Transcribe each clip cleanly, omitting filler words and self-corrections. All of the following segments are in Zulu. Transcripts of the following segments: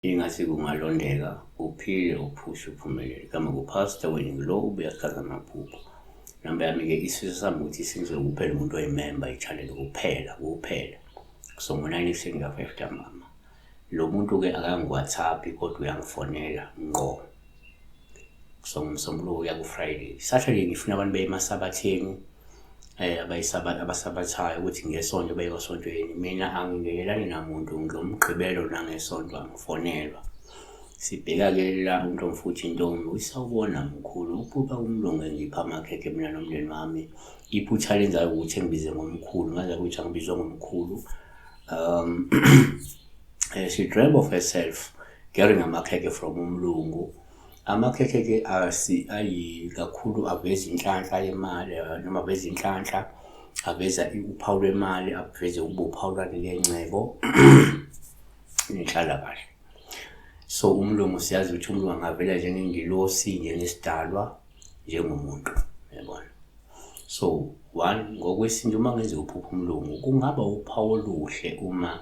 Ingathi kungalondeka uphile uphushe uphumelele. Igama nguPastor Wayne lo ubuya kuchaza amaphupho. Namba yami-ke isifiso sami ukuthi sinzwe kuphela umuntu oyimemba i-channel kuphela kuphela. So ngo-9 ekuseni ka-5 ntambama. Lo muntu-ke akangi-WhatsApp kodwa uyangifonela ngqo. So ngoMsombuluko kuya ku-Friday. Saturday ngifuna abantu beye emasabatheni abasabathayo ukuthi ngesonto beye osontweni. Mina angingenelani namuntu ngoMgqibelo nangeSonto angifonelwa. Sibheka-ke la uNtomfuthi Ntombi usawubona mkhulu uphupha umlungu engipha amakhekhe mina nomndeni wami. Iphutha alenzayo ukuthi engibize ngomkhulu ngaze ukuthi angibizwa ngomkhulu. She dreamt of herself getting amakhekhe from umlungu. Amakhekhe ke ayi kakhulu aveza inhlanhla yemali noma aveza inhlanhla, aveza uphawu lwemali, aveze ukuba uphawu lwengcebo nenhlalakahle. So umlungu siyazi ukuthi umlungu angavela njengengilosi, njengesidalwa, njengomuntu, yabona. So one, ngokwesintu uma kungenzeka uphuphe umlungu kungaba uphawu oluhle uma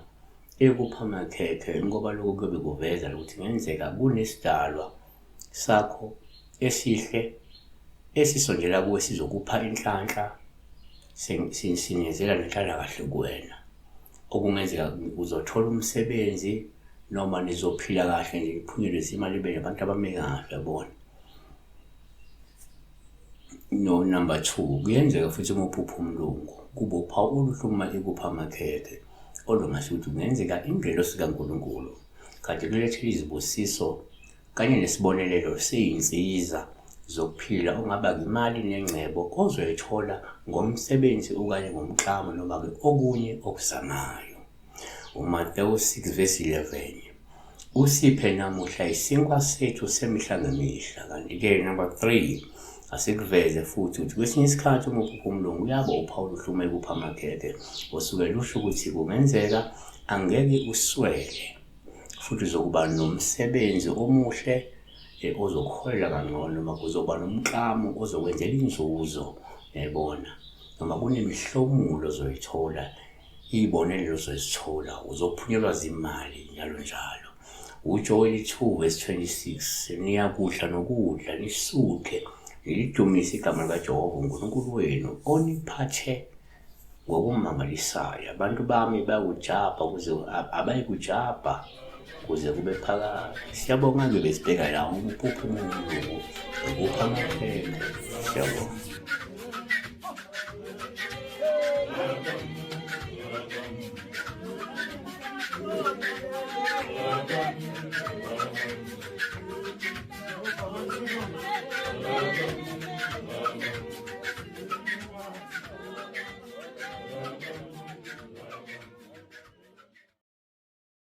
ekupha amakhekhe ngoba lokho kuyobe kuveza ukuthi kungenzeka kunesidalwa sakho esihle esisondela kuwe sizokupha inhlanhla, sinezela nenhlalakahle kuwena. Okungenzeka uzothola umsebenzi noma nizophila kahle nje niphunyelwe zimali nibe nabantu abame kahle, yabona. No number two, kuyenzeka futhi uma uphupha umlungu kube uphawu oluhle uma ekupha amakhekhe olungasho ukuthi kungenzeka ingelosi kaNkulunkulu kade kulethela izibusiso kanye nesibonelelo sey'nsiza zokuphila okungaba imali nengcebo ozoyithola ngomsebenzi okanye ngomklamo noma-ke okunye okuzamayo. UMatewu 6 verse 11 usiphe namuhla isinkwa sethu semihla ngemihla. Kanti-ke number 3 asikuveze futhi ukuthi kwesinye isikhathi uma uphupha umlungu uyaba uphawu oluhle uma ekupha amakhekhe osuke lusho ukuthi kungenzeka angeke uswele futhi uzokuba nomsebenzi omuhle ozokuholela kangcono noma kuzoba nomklamo ozokwenzela inzuzo, yayibona, noma kunemihlomulo ozoyithola, iy'bonelelo ozoyithola, uzophunyelwa zimali njalo njalo. UJoweli 2 verse 26 niyakudla nokudla nisuthe nilidumise igama likaJehova uNkulunkulu wenu oniphathe ngokumangalisayo. Abantu bami bayakujabha kuze abayikujabha kuze kube phakade. Siyabonga-ke besibheka la ukuphupha umlungu ukupha amakhekhe. Siyabonga.